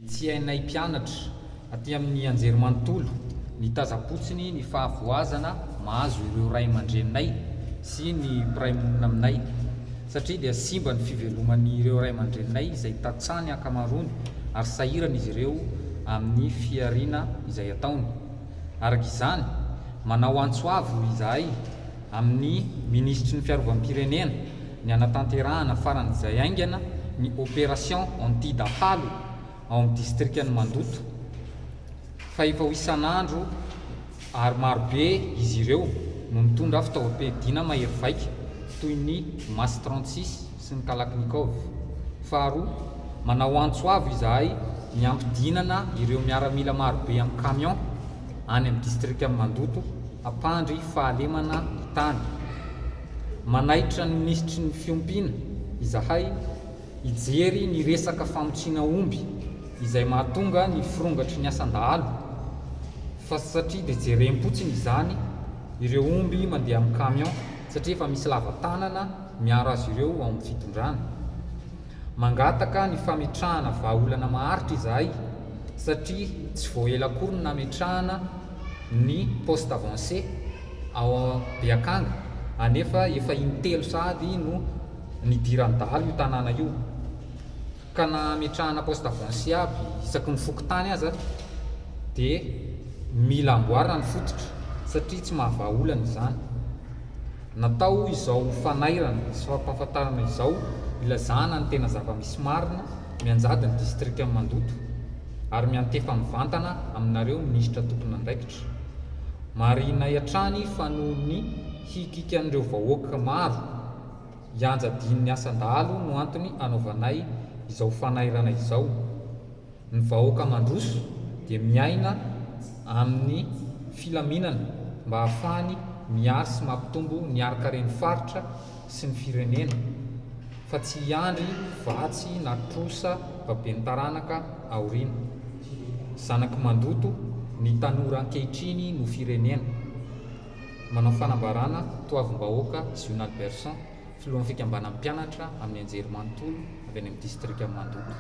Tsy hainay mpianatra aty amin'ny anjerimanontolo ny tazam-potsiny ny fahavoazana mahazo ireo ray aman-dreninay sy ny mpiray monina aminay satria dia simba ny fiveloman'ireo ray aman-dreninay izay tantsaha ny ankamaroany ary sahirana izy ireo amin'ny fihariana izay ataony. Araka izany, manao antso avo izahay amin'ny minisitry ny fiarovam-pirenena ny hanatanterahana faran'izay haingana ny opération anti-dahalo ao amin'ny distrikan'i Mandoto fa efa ho isan'andro ary marobe izy ireo no mitondra fitaovam-piadiana mahery vaika toy ny Mas 36 sy ny Kalachnikov. Faharoa, manao antso avo izahay ny hampidinana ireo miaramila marobe amin'ny camion any amin'ny distrikan'i Mandoto hampandry fahalemana ny tany. Manaitra ny minisitry ny fiompiana izahay hijery ny resaka famotsiana omby izay mahatonga ny firongatry ny asan-dahalo fa satria dia jerem-potsiny izany ireo omby mandeha amin'ny camion satria efa misy lava-tanana miaro azy ireo ao amin'ny fitondrana. Mangataka ny fametrahana vahaolana maharitra izahay satria tsy vao ela akory no nametrahana ny poste avancé ao Beakanga anefa efa in-telo sahady no nidiran'ny dahalo io tanàna io ka na ametrahana poste avancé aby isaky ny fokontany aza dia mila amboarina ny fototra satria tsy mahavaha olana izany. Natao izao fanairana sy fampahafantarana izao ilazana ny tena zava-misy marina mianjady ny distrikan'i Mandoto ary miantefa mivantana aminareo minisitra tompon'andraikitra. Marihinay hatrany fa noho ny hikikan'ireo vahoaka maro hianjadian'ny asan-dahalo no antony anaovanay izao fanairana izao. Ny vahoaka mandroso dia miaina amin'ny filaminana mba hahafahany mihary sy mampitombo ny harin-karen'ny faritra sy ny firenena fa tsy hiandry vatsy na trosa baben'ny taranaka aoriana. Zanak'i Mandoto, ny tanora ankehitriny no firenena. Manao fanambarana Toavim-bahoaka Ziona Alberson, filohan'ny fikambanan'ny mpianatra amin'ny anjerimanontolo avy any amin'ny distrikan'i Mandoto.